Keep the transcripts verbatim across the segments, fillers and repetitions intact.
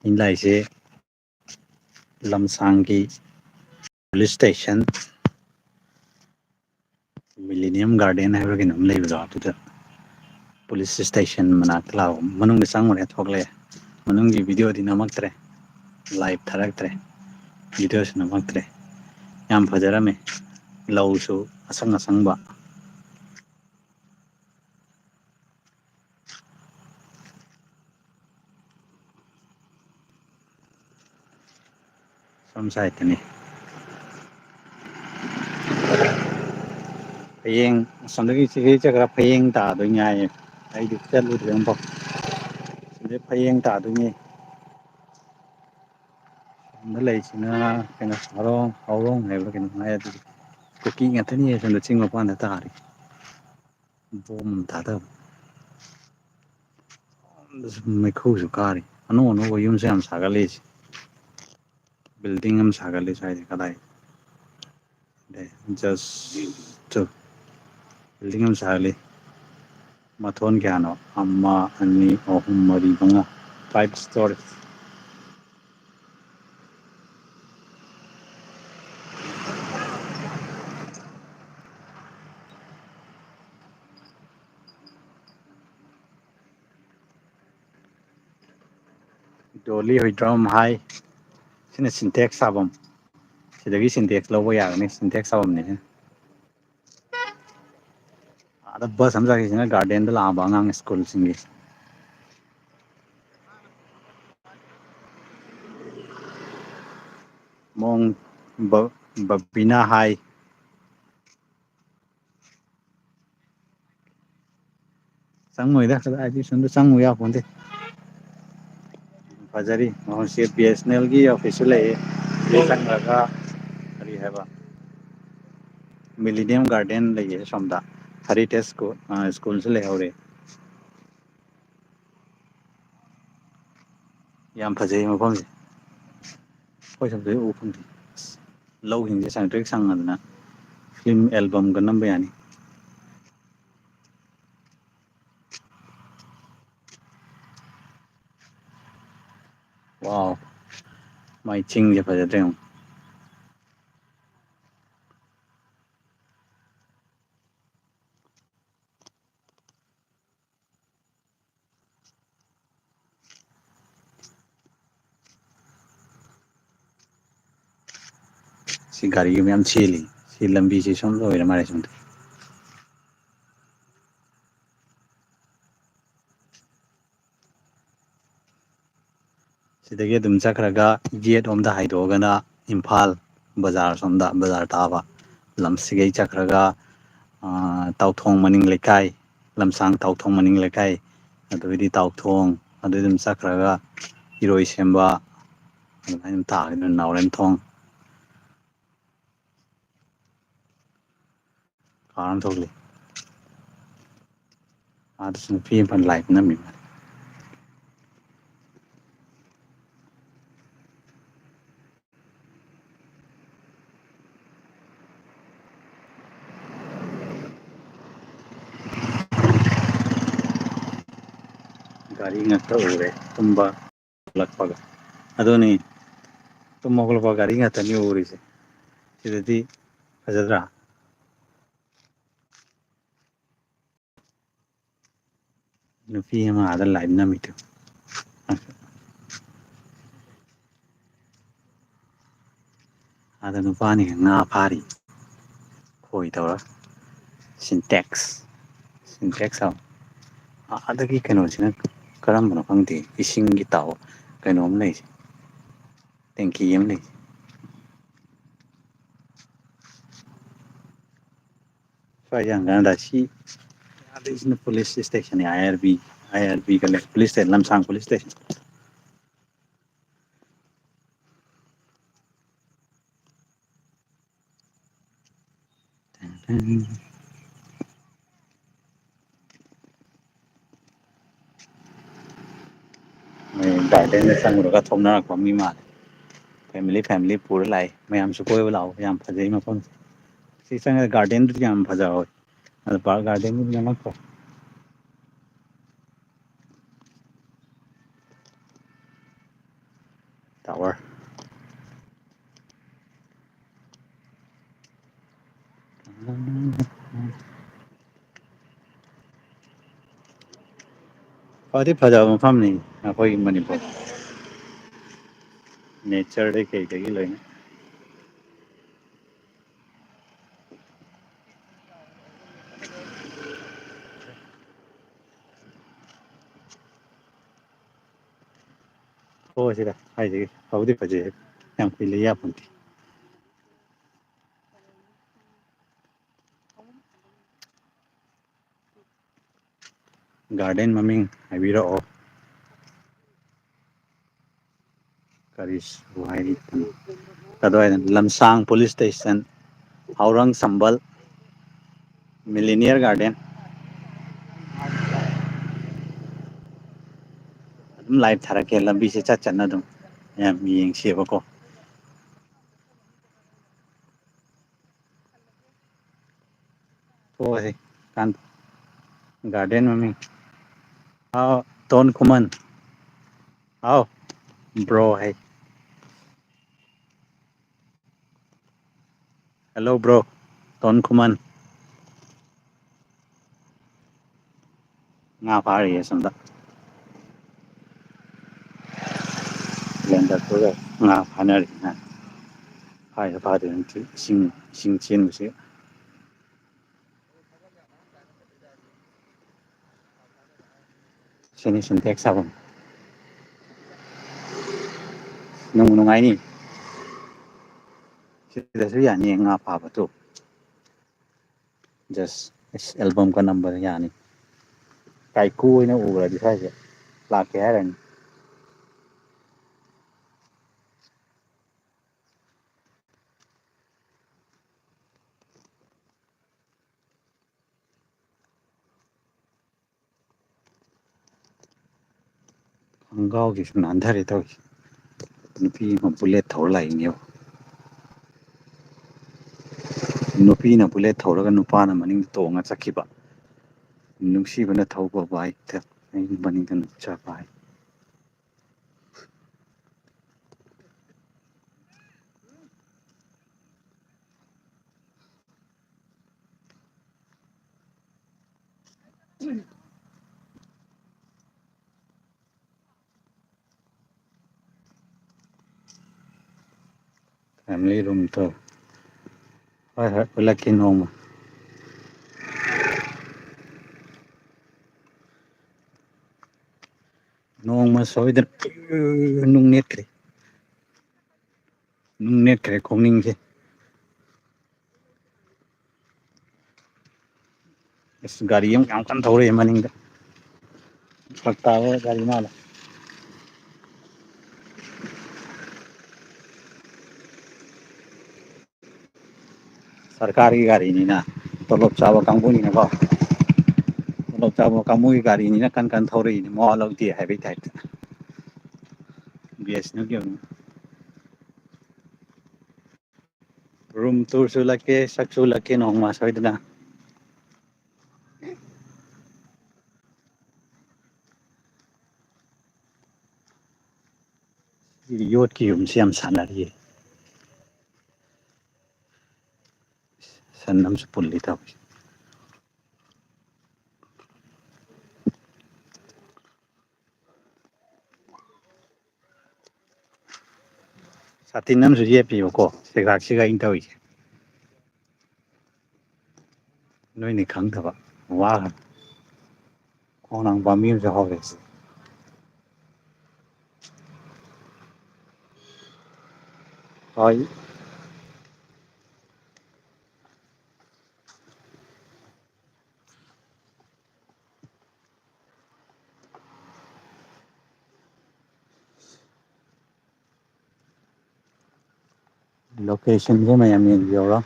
ꯑꯩꯅ ꯂꯥꯛꯏꯁꯦ ꯂꯝꯁꯥꯡꯒꯤ police station, millennium garden ꯍꯥꯏꯕ꯭ꯔꯥ ꯀꯩꯅꯣꯝ ꯂꯩꯕꯗꯣ, ꯑꯗꯨꯗ ꯄꯨꯂꯤꯁ ꯁ꯭ꯇꯦꯁꯟ ꯃꯅꯥꯛꯇ ꯂꯥꯛꯄ꯫ ꯃꯅꯨꯡꯗ ꯆꯪꯉꯨꯔꯦ, ꯊꯣꯛꯂꯛꯑꯦ꯫ ꯃꯅꯨꯡꯒꯤ ꯚꯤꯗꯤꯑꯣꯗꯤ ꯅꯝꯃꯛꯇ꯭ꯔꯦ, ꯂꯥꯏꯚ ꯊꯥꯔꯛꯇ꯭ꯔꯦ, ꯚꯤꯗꯤꯑꯣꯁꯨ ꯅꯝꯃꯛꯇ꯭ꯔꯦ꯫ ꯌꯥꯝ ꯐꯖꯔꯝꯃꯦ, ꯂꯧꯁꯨ ꯑꯁꯪ ꯑꯁꯪꯕ꯫ ꯁꯣꯝ ꯁꯥꯏꯠꯇꯅꯤ꯫ ꯐꯌꯦꯡ ꯑꯁꯣꯝꯗꯒꯤ ꯆꯤꯐꯦꯠ ꯆꯠꯈ꯭ꯔ ꯐꯌꯦꯡ ꯇꯥꯗꯣꯏꯅꯤ ꯍꯥꯏꯌꯦ꯫ ꯑꯩꯗꯤ ꯆꯠꯂꯨꯗ꯭ꯔꯦ ꯑꯃꯨꯛꯐꯥꯎ꯫ ꯁꯤꯗꯩ ꯐꯌꯦꯡ ꯇꯥꯗꯣꯏꯅꯤ꯫ ꯁꯣꯝꯗ ꯂꯩꯁꯤꯅ ꯀꯩꯅꯣ, ꯍꯥꯎꯔꯣꯡ, ꯍꯥꯎꯔꯣꯡ ꯍꯥꯏꯕ꯭ꯔꯥ ꯀꯩꯅꯣꯝ ꯍꯥꯏ, ꯑꯗꯨꯗꯤ ꯀꯨꯀꯤ ꯉꯥꯛꯇꯅꯤ ꯁꯣꯝꯗ ꯆꯤꯡ ꯃꯄꯥꯟꯗ ꯇꯥꯔꯤ꯫ ꯕꯣꯝ ꯊꯥꯗꯕ꯫ ꯁꯣꯝꯗꯁꯨ ꯃꯩꯈꯨꯁꯨ ꯀꯥꯔꯤ꯫ ꯑꯅꯧ ꯑꯅꯧꯕ ꯌꯨꯝꯁꯦ ꯌꯥꯝ ꯁꯥꯒꯠꯂꯤꯁꯦ꯫ ꯕꯤꯜꯗꯤꯡ ꯑꯃ ꯁꯥꯒꯠꯂꯤ ꯁ꯭ꯋꯥꯏꯗ꯫ ꯀꯗꯥꯏ? Just two. ꯕꯤꯜꯗꯤꯡ ꯑꯃ ꯁꯥꯒꯠꯂꯤ꯫ ꯃꯊꯣꯟ ꯀꯌꯥꯅꯣ? ꯑꯃ, ꯑꯅꯤ, ꯑꯍꯨꯝ, ꯃꯔꯤ, ꯃꯉꯥ꯫ Five storey. ꯗꯣꯂꯤ ꯍꯨꯏꯗ꯭ꯔꯣꯝ ꯍꯥꯏ꯫ ꯁꯤꯅ ꯁꯤꯟꯇꯦꯛꯁ ꯁꯥꯐꯝ꯫ ꯁꯤꯗꯒꯤ ꯁꯤꯟꯇꯦꯛꯁ ꯂꯧꯕ ꯌꯥꯒꯅꯤ, ꯁꯤꯟꯇꯦꯛꯁ ꯁꯥꯐꯝꯅꯤ ꯁꯤꯅ꯫ ꯑꯥꯗ ꯕꯁ ꯑꯃ ꯆꯠꯈꯤꯁꯤꯅ ꯒꯥꯔꯗꯦꯟꯗ ꯂꯥꯛꯑꯕ ꯑꯉꯥꯡ ꯁ꯭ꯀꯨꯜꯁꯤꯡꯒꯤ꯫ ꯃꯣꯡ ꯕ-, ꯕꯕꯤꯅꯥ ꯍꯥꯏ꯫ ꯆꯪꯉꯣꯏꯗ, ꯀꯗꯥꯏꯗꯒꯤ ꯁꯣꯝꯗ ꯆꯪꯉꯨ ꯌꯥꯄꯣꯟꯇꯦ꯫ ꯐꯖꯔꯤ꯫ ꯃꯐꯝꯁꯤ ꯕꯤ ꯑꯦꯁ ꯑꯦꯟ ꯑꯦꯜꯒꯤ ꯑꯣꯐꯤꯁꯁꯨ ꯂꯩꯌꯦ꯫ ꯁꯤꯗꯩ ꯆꯪꯈ꯭ꯔꯒ ꯀꯔꯤ ꯍꯥꯏꯕ? ꯃꯤꯂꯤꯅꯤꯌꯝ ꯒꯥꯔꯗꯦꯟ ꯂꯩꯌꯦ ꯁꯣꯝꯗ꯫ ꯍꯦꯔꯤꯇꯦꯖ ꯁ꯭ꯀꯨꯜ, ꯑ, ꯁ꯭ꯀꯨꯜꯁꯨ ꯂꯩꯍꯧꯔꯦ꯫ ꯌꯥꯝ ꯐꯖꯩ ꯃꯐꯝꯁꯦ꯫ ꯑꯩꯈꯣꯏ ꯁꯣꯝꯗꯗꯤ ꯎ ꯐꯪꯗꯦ꯫ ꯑꯁ, ꯂꯧꯁꯤꯡꯁꯦ ꯁꯪꯇ꯭ꯔꯤꯛ ꯁꯪꯉꯗꯅ ꯐꯤꯂꯝ ꯑꯦꯜꯕꯝꯒ ꯅꯝꯕ ꯌꯥꯅꯤ꯫ ꯋꯥꯎ, ꯃꯥꯏ ꯆꯤꯡꯁꯦ ꯐꯖꯗ꯭ꯔꯥ ꯌꯦꯡꯉꯨ꯫ ꯁꯤ ꯒꯥꯔꯤꯒ ꯃꯌꯥꯝ ꯆꯦꯜꯂꯤ꯫ ꯁꯤ ꯂꯝꯕꯤꯁꯤ ꯁꯨꯝ ꯂꯣꯏꯔ ꯃꯥꯜꯂꯦ ꯁꯣꯝꯗ꯫ ꯁꯤꯗꯒꯤ ꯑꯗꯨꯝ ꯆꯠꯈ꯭ꯔꯒ ꯌꯦꯠꯂꯣꯝꯗ ꯍꯥꯏꯗꯣꯛꯑꯒꯅ ꯏꯝꯐꯥꯜ ꯕꯖꯥꯔ, ꯁꯣꯝꯗ ꯕꯖꯥꯔ ꯇꯥꯕ ꯂꯝꯁꯤꯒꯩ ꯆꯠꯈ꯭ꯔꯒ, ꯑꯥ, ꯇꯥꯎꯊꯣꯡ ꯃꯅꯤꯡ ꯂꯩꯀꯥꯏ, ꯂꯝꯁꯥꯡ ꯇꯥꯎꯊꯣꯡ ꯃꯅꯤꯡ ꯂꯩꯀꯥꯏ, ꯑꯗꯨꯗꯒꯤꯗꯤ ꯇꯥꯎꯊꯣꯡ, ꯑꯗꯨꯗꯩ ꯑꯗꯨꯝ ꯆꯠꯈ꯭ꯔꯒ ꯏꯔꯣꯏ ꯁꯦꯝꯕ, ꯑꯗꯨꯃꯥꯏꯅ ꯑꯗꯨꯝ ꯇꯥꯈꯤꯗꯣꯏꯅꯤ, ꯅꯥꯎꯔꯦꯝꯊꯣꯡ꯫ ꯀꯥꯔ ꯑꯃ ꯊꯧꯖꯤꯜꯂꯛꯑꯦ꯫ ꯑꯥꯗꯁꯨ ꯅꯨꯄꯤ ꯑꯃ ꯂꯥꯏꯠ ꯅꯝꯃꯤ ꯃꯥꯜꯂꯦ꯫ ꯒꯥꯔꯤ ꯉꯥꯛꯇ ꯎꯔꯦ ꯇꯨꯝꯕ ꯍꯧꯒꯠꯂꯛꯄꯒ꯫ ꯑꯗꯨꯅꯤ, ꯇꯨꯝ ꯍꯧꯒꯠꯂꯛꯄ ꯒꯥꯔꯤ ꯉꯥꯛꯇꯅꯤ ꯎꯔꯤꯁꯦ꯫ ꯁꯤꯗꯗꯤ ꯐꯖꯗ꯭ꯔꯥ? ꯅꯨꯄꯤ ꯑꯃ ꯑꯥꯗ ꯂꯥꯏꯠ ꯅꯝꯃꯤꯗꯨ꯫ ꯑꯥꯗ ꯅꯨꯄꯥ ꯑꯅꯤꯒ ꯉꯥ ꯐꯥꯔꯤ꯫ ꯈꯣꯏ ꯇꯧꯔ꯫ ꯁꯤꯟꯇꯦꯛꯁ꯫ ꯁꯤꯟꯇꯦꯛꯁ ꯍꯥꯏꯕ꯫ ꯑꯥꯗꯒꯤ ꯀꯩꯅꯣꯁꯤꯅ ꯀꯔꯝꯕꯅꯣ ꯈꯪꯗꯦ꯫ ꯏꯁꯤꯡꯒꯤ ꯇꯥꯎ-, ꯀꯩꯅꯣꯝ ꯂꯩꯁꯦ꯫ ꯇꯦꯡꯀꯤ ꯑꯃ ꯂꯩꯁꯦ꯫ ꯁ꯭ꯋꯥꯏꯁꯦ ꯌꯥꯝ ꯀꯥꯟꯅꯗ ꯁꯤ ꯑꯥꯗꯩꯁꯤꯅ ꯄꯨꯂꯤꯁ ꯏꯁꯇꯦꯁꯟꯅꯤ, IRB, IRB ꯀ ꯂꯩ, ꯄꯨꯂꯤꯁ ꯏꯁꯇꯦꯁꯟ, ꯂꯝꯁꯥꯡ ꯄꯨꯂꯤꯁ ꯏꯁꯇꯦꯁꯟ꯫ ꯃꯣꯏ ꯒꯥꯔꯗꯦꯟꯗ ꯆꯪꯉꯨꯔꯒ ꯊꯣꯛꯅꯔꯛꯄ ꯃꯤ ꯃꯥꯜꯂꯦ꯫ ꯐꯦꯃꯤꯂꯤ, ꯐꯦꯃꯤꯂꯤ ꯄꯨꯔ ꯂꯥꯛꯏ꯫ ꯃꯌꯥꯝꯁꯨ ꯀꯣꯏꯕ ꯂꯥꯛꯑꯣ꯫ ꯌꯥꯝ ꯐꯖꯩ ꯃꯐꯝꯁꯦ꯫ ꯁꯤ ꯆꯪꯉꯒ ꯒꯥꯔꯗꯦꯟꯗꯨꯗꯤ ꯌꯥꯝ ꯐꯖꯍꯧꯋꯦ꯫ ꯑꯗꯣ ꯄꯥꯔꯛ ꯒꯥꯔꯗꯦꯟꯒꯤꯗꯤ ꯆꯪꯉꯛꯇ꯭ꯔꯦ꯫ Tower꯫ ꯐꯗꯤ ꯐꯖꯕ ꯃꯐꯝꯅꯤ ꯑꯩꯈꯣꯏꯒꯤ ꯃꯅꯤꯄꯨꯔ꯫ Nature ꯗꯩ ꯀꯩꯗꯒꯤ ꯂꯣꯏꯅ꯫ ꯍꯣꯏ, ꯁꯤꯗ ꯍꯥꯏꯁꯤꯒꯦ꯫ ꯐꯕꯨꯗꯤ ꯐꯖꯩ꯫ ꯌꯥꯝ ꯀꯨꯏ ꯂꯩ ꯌꯥꯄꯣꯟꯇꯦ꯫ Garden ꯃꯃꯤꯡ ꯍꯥꯏꯕꯤꯔꯛꯑꯣ꯫ ꯀꯔꯤꯁꯨ ꯍꯥꯏꯔꯤ? ꯀꯗꯥꯏꯗ? ꯂꯝꯁꯥꯡ police station, ꯍꯥꯎꯔꯪ ꯁꯝꯕꯜ, Millennium Garden꯫ ꯑꯗꯨꯝ live ꯊꯥꯔꯛꯀꯦ, ꯂꯝꯕꯤꯁꯦ ꯆꯠ ꯆꯠꯅ ꯑꯗꯨꯝ ꯃꯌꯥꯝ ꯌꯦꯡꯁꯦꯕꯀꯣ꯫ ꯊꯣꯛꯑꯁꯤ꯫ ꯀꯥꯟ-, garden ꯃꯃꯤꯡ꯫ ꯍꯥꯎ, ꯇꯣꯟ ꯈꯨꯃꯟ꯫ ꯍꯥꯎ, bro ꯍꯥꯏ꯫ Hello bro, ꯇꯣꯟ ꯈꯨꯃꯟ꯫ ꯉꯥ ꯐꯥꯔꯤꯌꯦ ꯑꯁꯣꯝꯗ꯫ Lander ꯄꯨꯔꯒ ꯉꯥ ꯐꯥꯅꯔꯤ꯫ ꯐꯥꯏꯔ ꯐꯥꯗꯣꯏꯅꯤ꯫ ꯏꯁꯤꯡ, ꯏꯁꯤꯡ ꯆꯦꯟꯕꯁꯦ꯫ ꯁꯤꯅꯤ Sintex ꯁꯥꯐꯝ꯫ ꯅꯨꯡ ꯅꯨꯡꯉꯥꯏꯅꯤ꯫ ꯁꯤꯗꯁꯨ ꯌꯥꯅꯤ ꯉꯥ ꯐꯥꯕꯗꯨ꯫ Just ꯑꯁ, album ꯀ ꯅꯝꯕꯗ ꯌꯥꯅꯤ꯫ ꯀꯥꯏꯀꯨ ꯑꯣꯏꯅ ꯎꯈ꯭ꯔꯗꯤ ꯁ꯭ꯋꯥꯏꯁꯦ ꯂꯥꯛꯀꯦ ꯍꯥꯏꯔꯅꯤ꯫ ꯈꯣꯡꯒ꯭ꯔꯥꯎꯁꯤꯁꯨ ꯅꯥꯟꯊꯔꯦ ꯇꯧꯔꯤꯁꯦ꯫ ꯅꯨꯄꯤ ꯑꯃ bullet ꯊꯧꯔ ꯂꯥꯛꯏꯅꯦꯕ꯫ ꯅꯨꯄꯤꯅ bullet ꯊꯧꯔꯒ ꯅꯨꯄꯥꯅ ꯃꯅꯤꯡꯗ ꯇꯣꯡꯉ ꯆꯠꯈꯤꯕ꯫ ꯅꯨꯡꯁꯤꯕꯅ ꯊꯧꯕ bike ꯇ ꯑꯩꯅ ꯃꯅꯤꯡꯗ ꯅꯨꯄꯥ ꯆꯠꯄ ꯍꯥꯏ꯫ Family room ꯇꯣ꯫ ꯍꯣꯏ, ꯍꯣꯏ, ꯎꯠꯂꯛꯀꯦ ꯅꯣꯡꯃ꯫ ꯅꯣꯡꯃ ꯁꯣꯏꯗꯅ꯫ ꯅꯨꯡ ꯅꯦꯠꯈ꯭ꯔꯦ꯫ ꯅꯨꯡ ꯅꯦꯠꯈ꯭ꯔꯦ ꯈꯣꯡꯅꯤꯡꯁꯦ꯫ ꯑꯁ, ꯒꯥꯔꯤ ꯑꯃ ꯌꯥꯝ ꯀꯟꯅ ꯊꯧꯔꯛꯑꯦ ꯃꯅꯤꯡꯗ꯫ ꯐꯔꯛ ꯇꯥꯕ ꯒꯥꯔꯤ ꯃꯥꯜꯂꯦ꯫ ꯁꯔꯀꯥꯔꯒꯤ ꯒꯥꯔꯤꯅꯤꯅ, ꯇꯣꯂꯣꯞ ꯆꯥꯕ ꯀꯥꯡꯕꯨꯅꯤꯅꯀꯣ꯫ ꯇꯣꯂꯣꯞ ꯆꯥꯕ ꯀꯥꯡꯕꯨꯒꯤ ꯒꯥꯔꯤꯅꯤꯅ ꯀꯟ ꯀꯟ ꯊꯧꯔꯛꯏꯅꯤ, ꯃꯋꯥ ꯂꯧꯗꯦ ꯍꯥꯏꯕꯩ ꯇꯥꯏꯞꯇ꯫ ꯕꯤ ꯑꯦꯁ ꯑꯦꯟ ꯑꯦꯜꯒꯤ ꯑꯣꯏꯅ꯫ ꯔꯨꯝ ꯇꯨꯔꯁꯨ ꯎꯠꯂꯛꯀꯦ, ꯁꯛꯁꯨ ꯎꯠꯂꯛꯀꯦ ꯅꯣꯡꯃ ꯁꯣꯏꯗꯅ꯫ ꯁꯤꯒꯤ ꯌꯣꯠꯀꯤ ꯌꯨꯝꯁꯤ ꯌꯥꯝ ꯁꯥꯟꯅꯔꯤꯌꯦ꯫ ꯁꯟ ꯑꯃꯁꯨ ꯄꯨꯜꯂꯤ ꯇꯧꯔꯤꯁꯦ꯫ ꯁꯥꯇꯤꯟ ꯑꯃꯁꯨ ꯌꯦꯞꯄꯤꯕꯀꯣ, ꯁꯦꯒꯥꯛꯁꯤꯒ ꯑꯩꯅ ꯇꯧꯔꯤꯁꯦ꯫ ꯅꯣꯏꯅ ꯈꯪꯗꯕ ꯋꯥ꯫ ꯈꯣꯡꯅꯥꯡ ꯄꯥꯝꯕꯤ ꯑꯃꯁꯨ ꯍꯧꯔꯦ꯫ ꯍꯣꯏ꯫ Location ꯁꯦ ꯃꯌꯥꯝ ꯌꯦꯡꯕꯤꯍꯧꯔꯣ꯫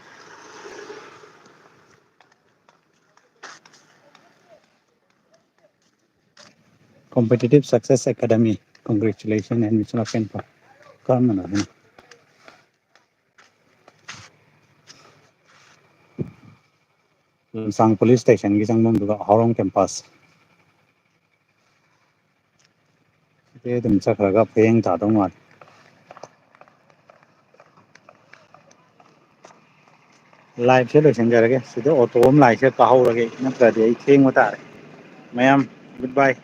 Competitive Success Academy, congratulations and mission of ꯀꯔꯝꯕꯅꯣ ꯍꯥꯏꯅ? ꯂꯝꯁꯥꯡ police station ꯒꯤ ꯆꯪꯐꯝꯗꯨꯒ ꯍꯥꯎꯔꯣꯡ campus꯫ ꯁꯤꯗꯩ ꯑꯗꯨꯝ ꯆꯠꯈ꯭ꯔꯒ ꯐꯌꯦꯡ ꯇꯥꯗꯧ ꯃꯥꯜꯂꯦ꯫ Live ꯁꯦ ꯂꯣꯏꯁꯤꯟꯖꯔꯒꯦ꯫ ꯁꯤꯗ auto ꯑꯃ ꯂꯥꯛꯏꯁꯦ ꯀꯥꯍꯧꯔꯒꯦ, ꯅꯠꯇ꯭ꯔꯗꯤ ꯑꯩ ꯊꯦꯡꯕ ꯇꯥꯔꯦ꯫ ꯃꯌꯥꯝ, good bye꯫